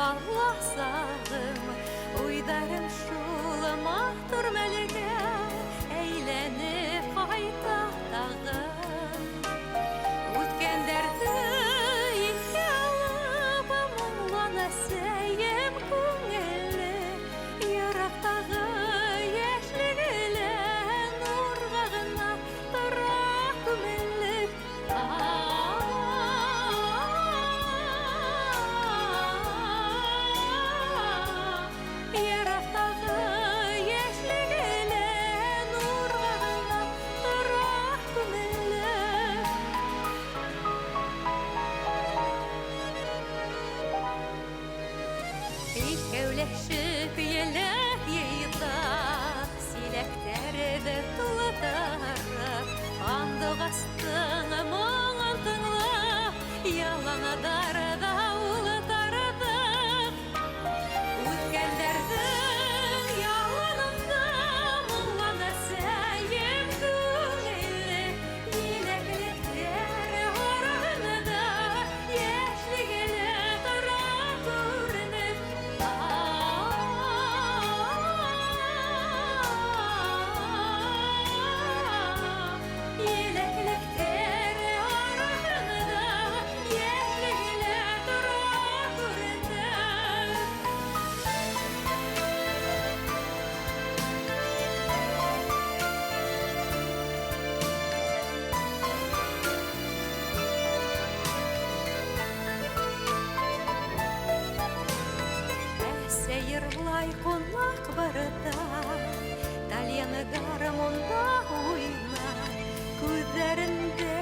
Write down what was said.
бала сагым. Уйдарым шул матур мәлгә әйләнеп кайта тагын. Үткәндәрҙе иҫкә алып, моңлана сәйем күңеле. Йыраҡтағы йәшлеге лә нурға ғына тора күмелеп. Йыраҡтағы йәшлеге лә нурға ғына тора күмелеп. Икәүләшеп еләк йыйҙыҡ, силәктәрҙе тултырып, һандуғастың моңон тыңлап, яландарҙа ултырҙыҡ. Үткәндәрҙең яланында моңлана сәйем күңеле, еләклектәр араһында йәшлеге лә тора күренеп. Еләклектәр араһында йәшлеге лә тора күренеп. Әсә йырлай ҡунаҡ барҙа, тальян гармунда уйнай, күҙҙәрендә